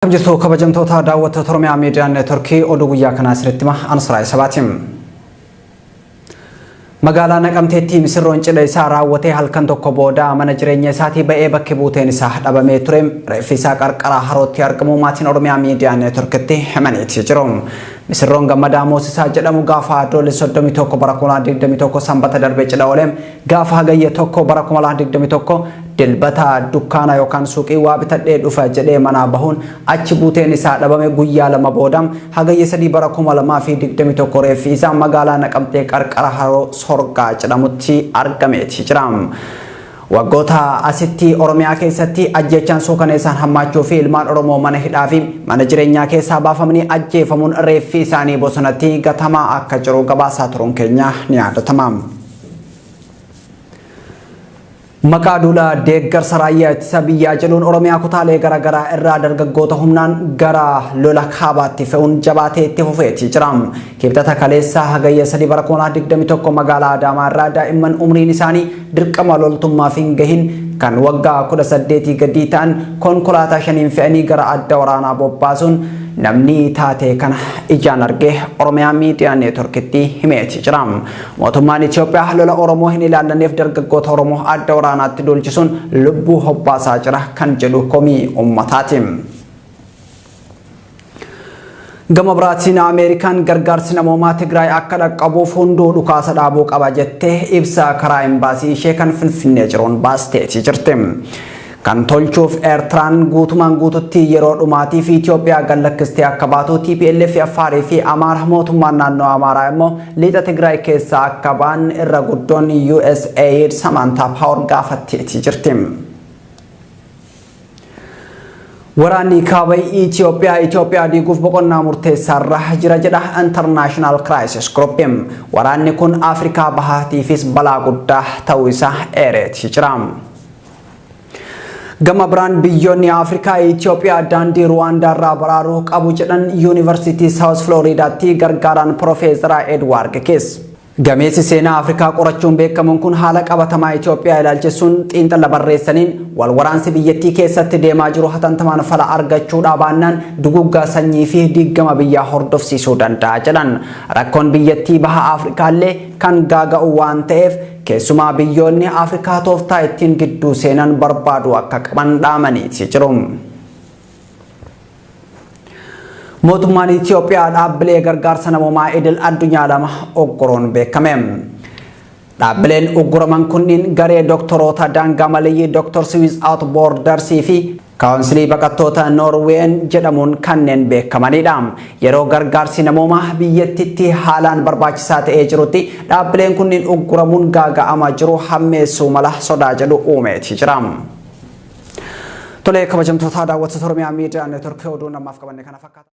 Akkam jirtu kabajamtoota daawwattoota Oromiyaa Miidiyaa Neetworkii oduu guyyaa kanaa isinitti hima Ansuraa Sabaati. Magaalaa Naqamteetti misirroon cidha isaa raawwatee halkan tokko booda mana jireenya isaatii ba'ee bakki buuteen isaa dhabamee ture. Reeffi isaa qarqara harootti argamu maatiin Oromiyaa Miidiyaa Neetworkitti himaniiti jiru. Misirroon Gammadaa Moosisaa jedhamu gaafa Adoolessa 31 bara 2021 Sanbata darbe cidha oole. Gaafa Hagayya 1 bara 2021 Dilbata dukkaana yookaan suuqii waa bitadhee dhufa jedhee manaa bahuun achi buuteen isaa dhabame guyyaa lama booda Hagayya 3 bara 2021 reeffi isaa magaalaa Naqamtee qarqara haroo Sorgaa jedhamutti argameeti jira. Waggoota asitti Oromiyaa keessatti ajjeechaan suukaneessaan hammaachuu fi ilmaan Oromoo mana hidhaa fi mana jireenyaa keessaa baafamanii ajjeefamuun reeffi isaanii bosonatti gatamaa akka jiru gabaasaa turuun keenya ni yaadatama. Maqaa duula deeggarsa raayyaa ittisa biyyaa jedhuun Oromiyaa kutaalee garaagaraa irraa dargaggoota humnaan gara lola kaabaatti fe'uun jabaatee itti fufeeti jira. Kibxata kaleessa Hagayya 3 bara 2021 magaalaa Adaamaa irraa daa'imman umriin isaanii dirqama loltummaaf hin gahin kan waggaa 18 gadii ta'an konkolaataa shaniin fe'anii gara adda waraanaa bobbaasuun namni taatee kana ijaan arge Oromiyaa Miidiyaa Neetworkitti himeeti jira. Mootummaan Itoophiyaa lola Oromoo hin ilaallanneef dargaggoota Oromoo adda waraanaatti duulchisuun lubbuu hobbaasaa jira kan jedhu komii uummataati. Gama biraatiin Ameerikaan gargaarsi namoomaa Tigraay akka dhaqqabuuf hunduu dhukaasa dhaabuu qaba jettee ibsa karaa imbaasii ishee kan Finfinnee jiruun baasteeti jirti. Kan tolchuuf Eertiraan guutumaan guututti yeroo dhumaatiif Itoophiyaa gad lakkistee akka baatu tplf Affaarii fi Amaara mootummaan naannoo Amaaraa immoo lixa Tigraay keessaa akka ba'an irra guddoon USAID Samaantaa Paawar gaafatteeti jirti. Waraanni kaaba Itoophiyaa Itoophiyaa diiguuf boqonnaa murteessaarra jira jedha International Crisis Group. Waraanni kun Afrikaa Bahaatiifis balaa guddaa ta'uu isaa eereeti jira. Gama biraan biyyoonni Afrikaa Itoophiyaa daandii Ruwaandaarraa baraaruu qabu jedhan Yuunivarsiitii Saawus Filooriidaatti gargaaraan Pirofeesara Edwaard Kees. Gameessi seenaa Afrikaa qorachuun beekamuun kun haala qabatamaa Itoophiyaa ilaalchisuun xiinxala barreessaniin wal waraansi biyyattii keessatti deemaa jiru hatantamaan fala argachuu dhaabaannaan duguuggaa sanyii fi diiggama biyyaa hordofsiisuu danda'a jedhan. Rakkoon biyyattii baha Afrikaallee kan gaaga'u waan ta'eef Keessumaa biyyoonni Afrikaa tooftaa ittiin gidduu seenan barbaaduu akka qaban dhaamaniiti jiru. Mootummaan Itoophiyaa dhaabbilee gargaarsa namoomaa idil addunyaa lama ugguruun beekame. Dhaabbileen ugguraman kunniin garee doktoroota daangaa maleeyyii Doctors Without Borders fi Kaawunsilii Baqattoota Noorween jedhamuun kanneen beekamanidha. Yeroo gargaarsi namoomaa biyyattitti haalaan barbaachisaa ta'ee jirutti dhaabbileen kunniin ugguramuun gaaga'ama jiru hammeessuu mala sodaa jedhu uumeeti jira. Tolee kabajamtoota daawwattoota Oromiyaa Miidiyaa Neetworkii oduun ammaaf qabanne kana fakkaata.